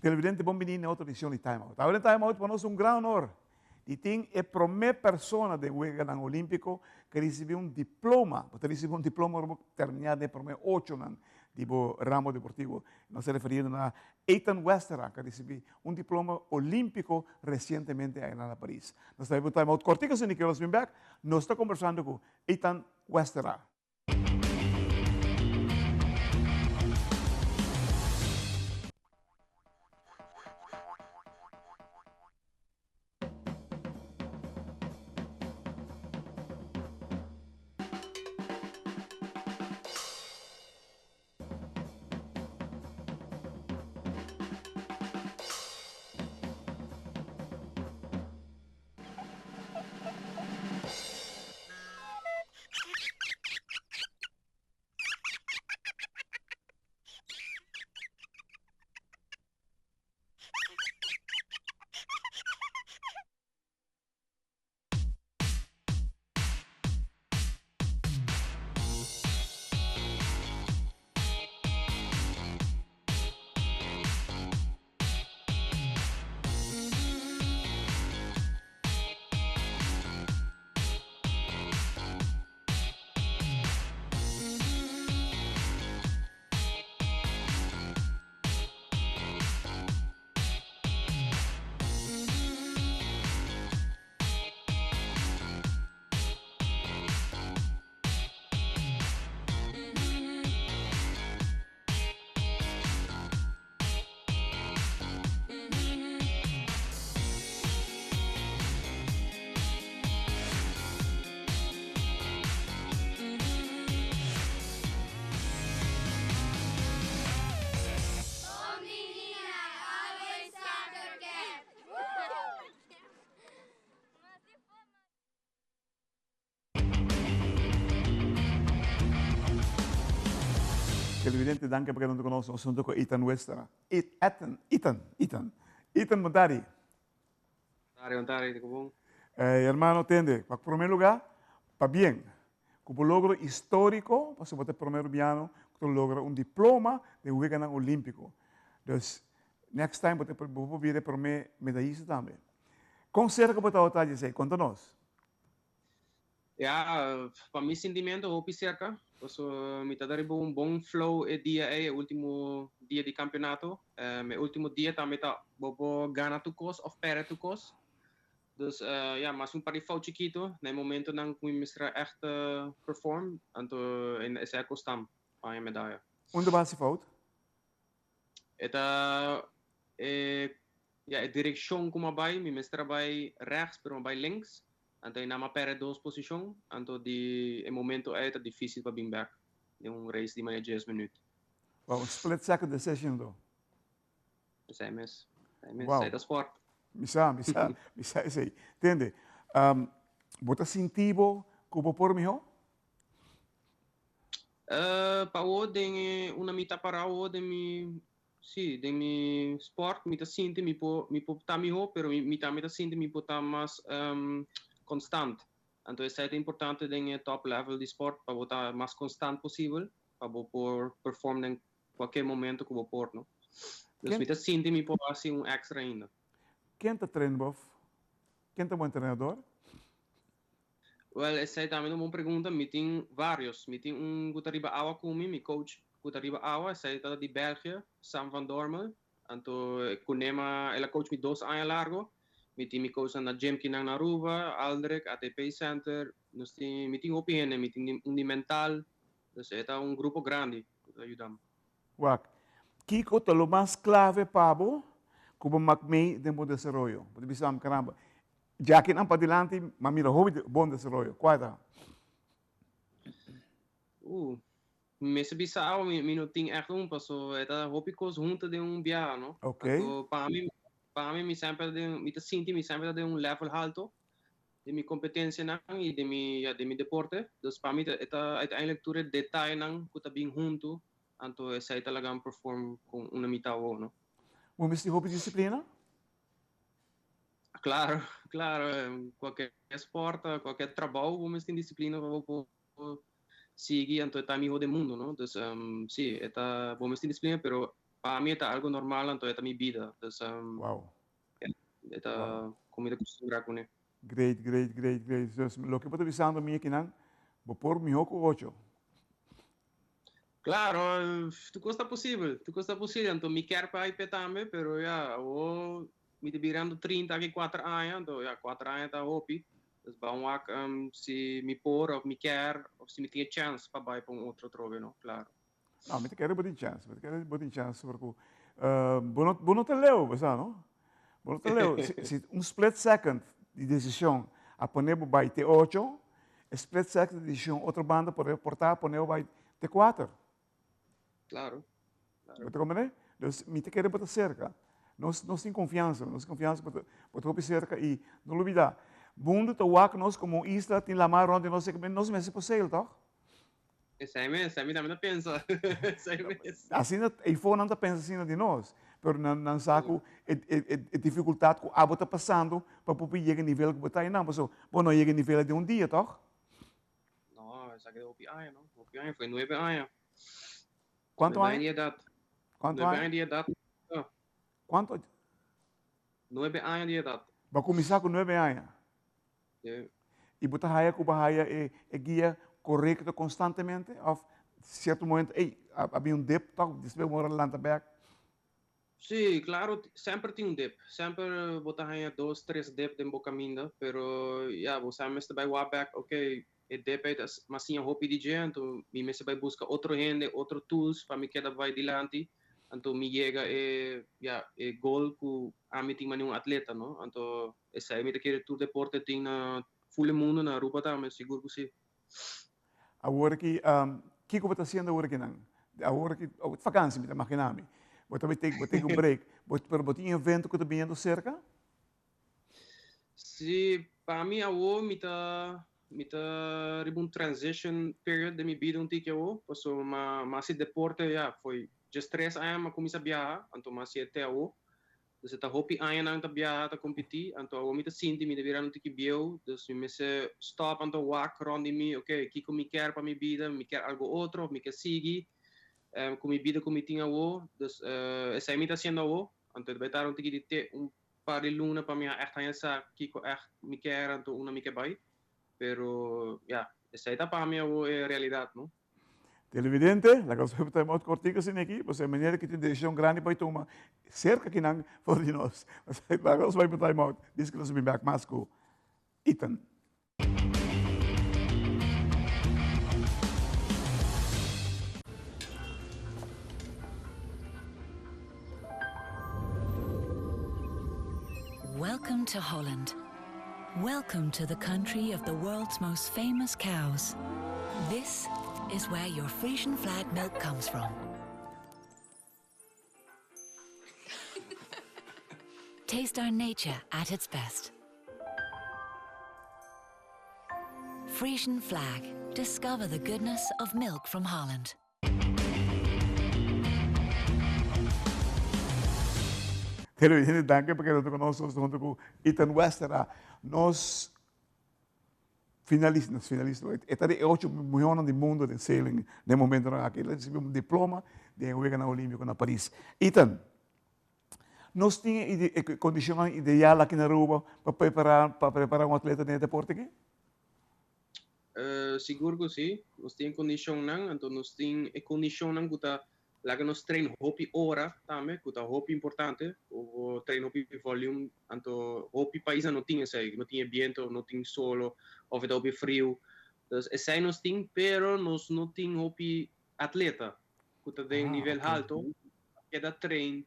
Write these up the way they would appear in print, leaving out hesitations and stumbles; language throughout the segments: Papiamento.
Televidente bon bini na otro edicion di Time Out. Awe den Time Out pa nos un gran honor di tin e prome persona den Weganan Olimpico cu ricibi un diploma. Bo ta ricibi un diploma ora bo termina den e prome ochonan di bo ramo deportivo. Nos ta referiendo na Ethan Westerra cu a ricibi un diploma olimpico recientemente aya na Paris. Nos ta bay pa un Time Out cortico asina cu nos bin bek. Nos ta conversando cu Ethan Westerra. Televidente, danki pa keda huntu ku nos. Nos huntu ku Ethan Westra. Ethan, Ethan, Ethan. Ethan, bon tardi. Tardi, bon tardi, ku bon. Eh, hermano, tende, pa promé lugá, pabien ku bo logro históriko, pasobra bo ta e promé rubiano ku ta logra un diploma den Weganan Olímpiko. Dus, next time bo ta bo por bira e promé medayista tambe. Kon serka bo tabata dje esei? Konta nos. Ya, pa mi sintimentu hopi serka, paso mi ta riba un bon flow e dia ei, e ultimo dia di kampionato. E ultimo dia tambe ta bo por gana tur kos òf pèrdè tur kos. Dus ya, mas un par di fout chikito na e momentonan ku mi mester a ègt perform, anto esei a kostam pa haña medaya. Unda bo hasi fout? E ta e ya e direkshon ku mi a bai, mi mester a bai rechts pero mi a bai links, anto einan mi a pèrdè dos posishon, anto di e momento ei ta difísil pa bin bèk den un race di manera dies minüt. Wow, un split second decision anto. Esei mes, esei mes, esei ta sport. Mi sa, mi sa, mi sa esei. Tende, bo ta sinti bo ku bo por mihó? Pa awor den e una mi ta para awor den mi, si, den mi sport mi ta sinti mi por mi por ta miho pero mi mi tambe ta sinti mi por ta mas constant. Anto esei ta importante den e top level di sport pa bo ta mas constant posibel pa bo por perform den cualkier momento cu bo por, no. Dus mi ta sinti mi por haci un extra ainda. Ken ta train bo? Ken ta bo entrenador? Wel, esei tambe ta un bon pregunta. Mi tin varios. Mi tin un ku ta riba awa ku mi, mi coach ku ta riba awa, esei ta di België, Sam van Dormel. Anto kuné el a coach mi dos aña largo. Mi tin mi coachnan na gym kinan na Aruba, Aldrich, ATP Center. Nos tin, mi tin hopi hende, mi tin un di mental. Dus e ta un grupo grandi ku ta yuda mi. Wak, kiko ta lo mas klave pa bo ku bo mak mei den bo desaroyo? Bo ta bisa mi, caramba, Djakinan padilanti m'a mira hopi bon desaroyo. Kua ta? Uh, mi mester bisa awa mi mi no tin ègt un paso e ta hopi kos huntu den un biaha no. Ok. Anto pa mi pa mi mi semper ta den mi ta sinti mi semper ta den un level halto den mi kompetensianan i den mi ya den mi deporte. Dus pa mi ta e ta uiteindelijk tur e detayenan ku ta bin huntu anto esei ta laga mi perform kon unda mi ta awo no. Bo mester hopi disiplina? Claro, claro. Cualkier sport, cualkier trabou bo mester tin disciplina pa bo por sigui anto e ta miho den mundo, no? Dus si, e ta bo mester tin disciplina pero. Pa mi ta algo normal, anto ta mi bida. Dus ta ku mi ta kustumbrá kuné. Great, great, great, great. Dus loke bo ta bisando mi akinan, bo por mihó ku ocho. Claro, tur kos ta posibel, tur kos ta posibel. Anto mi kier pa bai p'e tambe, pero ya, awor mi ta birando 30 aki 4 aña, anto ya, 4 aña ta hopi. Dus ban wak si mi por of mi kier of si mi tin e chance pa bai pa un otro atrobe, no, claro. No, mi ta kere bo tin chance, mi ta kere bo tin chance sobre ku bo no, bo no ta leu, bo sa, no? Bo no ta leu. Si, si un split second di desishon a pone bo bai te ocho, e split second di desishon otro banda por por ta pone bo bai te kuater. Claro, claro. Bo ta comprende? Dus mi ta kere bo ta serka. Nos, nos tin konfiansa, nos tin konfiansa bo ta, bo ta hopi serka i no lubida, mundu ta wak nos komo un isla, tin lamar rond di nos, nos mester por sail, tòg? Esei mes, esei mi tambe ta pensa. Esei mes. Asina, eifo nan ta pensa asina di nos, pero nan nan sa ku e e e difikultat ku abo ta pasando pa por por yega e nivel ku bo ta einan, pasobra bo no yega e nivel den un dia, tòg? No, esaki ta hopi aña, no? Hopi aña, foi nuebe aña. Kuantu aña? Nuebe aña di edat. Kuantu aña? Nuebe aña di edat. Kuantu? Nuebe aña di edat. Bo a kuminsá ku nuebe aña? Sí. I bo ta haya ku bo a haya e e guia korekto konstantemente òf sierto momento ey a bin un dip tòg despues bo a lanta bèk? Sí, klaro, semper tin un dip. Semper bo ta haña dos, tres dip den bo kaminda, pero ya, bo sa mester bai wak bèk, oke, e dip ei ta m'a siña hopi di dje, anto mi mester bai buska otro hende, otro tools pa mi keda bai dilanti, anto mi yega e, ya, e goal ku ami tin manera un atleta, no? Anto Esei mi ta kere tur deporte tin na ful e mundo, na Aruba tambe, sigur ku si. Awor aki, kiko bo ta hasiendo awor aki nan? Awor aki, vakansi mi ta magina mi. Bo ta take, bo take un break, bo, pero bo tin evento ku ta biniendo serka? Si, pa mi awor mi ta, mi ta riba un transition period den mi bida un tiki awor, pasobra mi a hasi deporte ya fo'i diestres aña mi a kuminsa biaha, anto mi a hasié te awor. Dus e ta hopi añanan ta biaha ta kompetí, anto awor mi ta sinti mi ta bira un tiki bieu, dus mi mester stòp anto wak rònt di mi, oke, kiko mi kier pa mi bida, mi kier algo otro òf mi kier sigui ku mi bida ku mi tin awor, dus esei mi ta hasiendo awor, anto e ta bai tarda un tiki di te un par di luna pa mi a ègt haña sa kiko ègt mi kier anto unda mi ke bai, pero ya, esei ta pa mi awor e realidat no. Televidente, laga nos hopi time out kortiko asina aki, pasobra e manera ki tin desishon grandi pa tuma serka kinan for di nos. Laga nos bai pa time out, dies ku nos a bin bek mas ku Ethan. Welcome to Holland. Welcome to the country of the world's most famous cows. This is where your Frisian flag milk comes from. Taste our nature at its best. Frisian flag. Discover the goodness of milk from Holland. Televidente, danki pa keda huntu ku nos. Nos ta huntu ku Ethan Westera, nos finalista, nos finalista, e ta di e ocho mihónan di mundu den sailing den momentonan aki. El a risibi un diploma den e Weganan Olímpiko na Paris. Ethan, nos tin e kondishonnan ideal aki na Aruba pa prepara, pa prepara un atleta den e deporte aki? Sigur ku si. Nos tin e kondishonnan, anto nos tin e kondishonnan ku ta laga nos train hopi ora tambe, ku ta hopi importante. Bo train hopi volume, anto hopi paisnan no tin esei, no tin e biento, no tin solo òf e ta hopi friu. Dus esei nos tin, pero nos no tin hopi atleta ku ta den nivel halto pa keda train,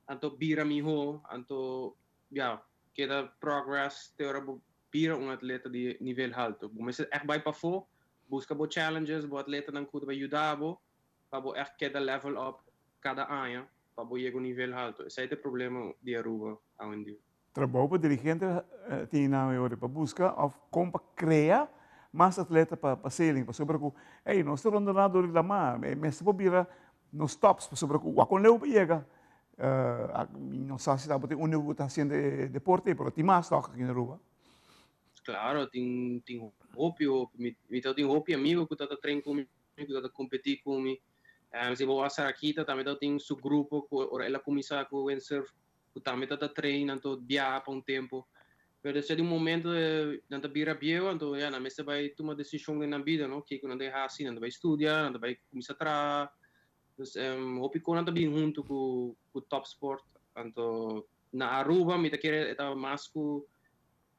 anto bira mihó, anto ya, keda progress te ora bo Bira un atleta di nivel haltu. Bo mester ègt bai pafó, buska bo challenges, bo atletanan ku ta bai yuda bo pa bo ègt keda level up kada aña pa bo yega un nivel haltu. Esei ta e problema di Aruba awendia. Trabou pa dirigente tin nan e ora pa buska òf kon pa krea mas atleta pa sailing pasobra ku ey nos ta rondona dor di lama e mester por bira nos tops pasobra ku wak kon leu pa yega Mi no sa si tabata e único ku ta hasiendo e deporte, pero tin mas tòg aki na Aruba. Claro, tin tin hopi hopi. Mi mi ta tin hopi amigo ku ta ta train ku mi, ku ta ta kompetí ku mi. Si bo Sarakita tambe tin su grupo ku ora el a kuminsá ku windsurf, ku tambe ta train anto biaha pa un tempu. Pero despues di un momento nan ta bira bieu, anto ya nan mester bai tuma desishon den nan bida, no? Kiko nan ta hasi, nan ta bai studia, nan ta bai kuminsá traha. Dus hopi kos nan ta bin huntu ku top sport. Anto na Aruba mi ta kere e ta mas ku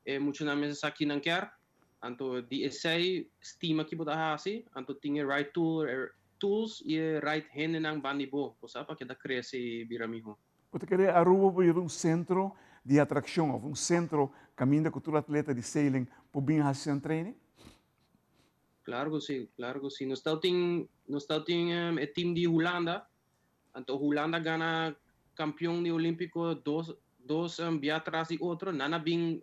e muchanan mester sa ki nan kier. Anto di esei stima ki bo ta hasi, anto tin e right tool, e tools i e right hendenan banda di bo, bo sa, pa keda krese i bira mihó. Bo ta kere Aruba por bira un sentro di atrakshon òf un sentro kaminda ku tur atleta di sailing por bin hasi nan training? Klaro ku si, klaro ku si. Nos tin nos tin e team di Hulanda, anto Hulanda gana kampion di olímpiko dos bia tras di otro. Nan a bin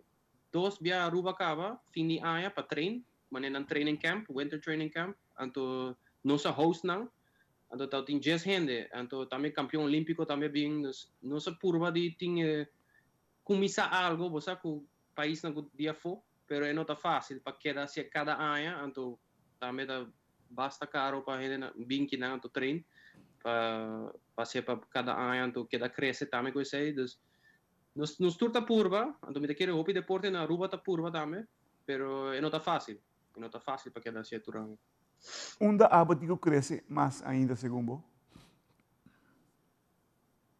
dos bia Aruba kaba fin di aña pa train, manera nan training camp, winter training camp. Anto nos a host nan, anto tabatin 10 hende, anto tambe kampion olímpiko tambe bin. Dus nos a purba di tin kuminsá algu, bo sa, ku paisnan ku di afó, pero e no ta fásil pa keda hasié kada aña, anto tambe ta basta karo pa hende bin kinan anto train pa hasié pa kada aña, anto keda krese tambe ku esei. Dus nos tur ta purba, anto mi ta kere hopi deporte na Aruba ta purba tambe, pero e no ta fásil, e no ta fásil pa keda hasié tur aña. Unda abo tin ku krese mas ainda segun bo?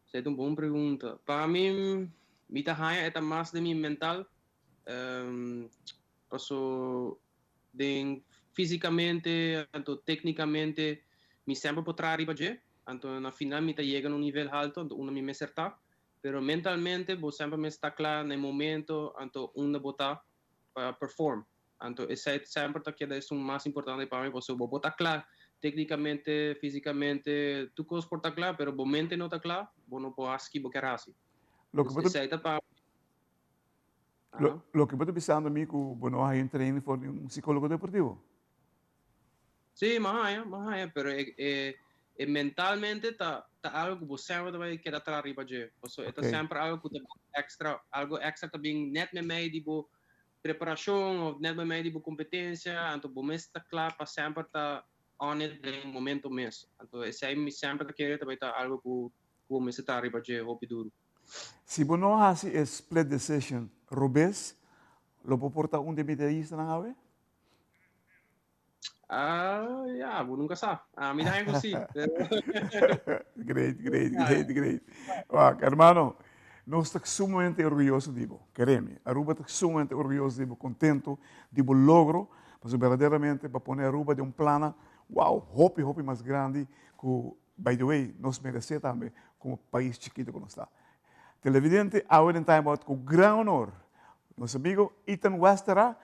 Esei ta un bon pregunta. Pa mi, mi ta haña e ta mas den mi mental. Paso den físikamente, anto téknikamente, mi semper por traha riba dje. Anto na final mi ta yega na un nivel haltu, anto unda mi mester ta. Pero mentalmente bo semper mester ta kla na e momento, anto unda bo ta pa perform. Anto esei semper ta keda esun mas importante pa mi, pasobra bo por ta kla téknikamente, físikamente, tur kos por ta kla, pero bo mente no ta kla, bo no por hasi ki bo kier hasi. Loke bo ta Esei ta pa Loke bo ta bisando mi ku bo no haña un training for di un psikólogo deportivo? Sí, mi a haña, mi a haña, pero e mentalmente ta algo ku bo semper ta bai keda traha riba dje. Pasobra e ta semper algo ku ta extra, algo extra ta bin nèt meimei di bo preparashon òf nèt meimei di bo kompetensia, anto bo mes ta kla pa semper ta on it den e momento mes. Anto esei mi semper ta kere ta bai ta algo ku bo mester traha riba dje hopi duru. Si bo no hasi e split decision robes, lo bo por ta un di e medayistanan awe? Ah, ya, bo nunca sa. Ah, mi daña sí. Great, great, great, great. Wak, hermano, nos ta sumamente orguyoso di bo. Keremi, Aruba ta sumamente orguyoso di bo, contento di bo logro, pasobra berdaderamente bo a pone Aruba den un plana, wow, hopi, hopi mas grandi cu, by the way, nos merece tambe como pais chikito cu nos ta. Televidente, awe den Time Out cu gran honor, nos amigo Ethan Westera,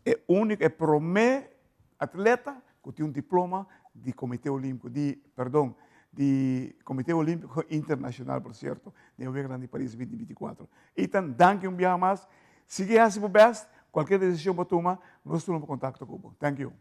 e único, e promé atleta ku tin un diploma di Komité Olímpiko, di, perdon, di Komité Olímpiko Internashonal, por sierto, den e Weganan di Paris 2024. Ethan, danki un biaha mas. Sigui hasi bo bèst. Kualkier desishon bo tuma, nos tuma kontakto ku bo. Thank you.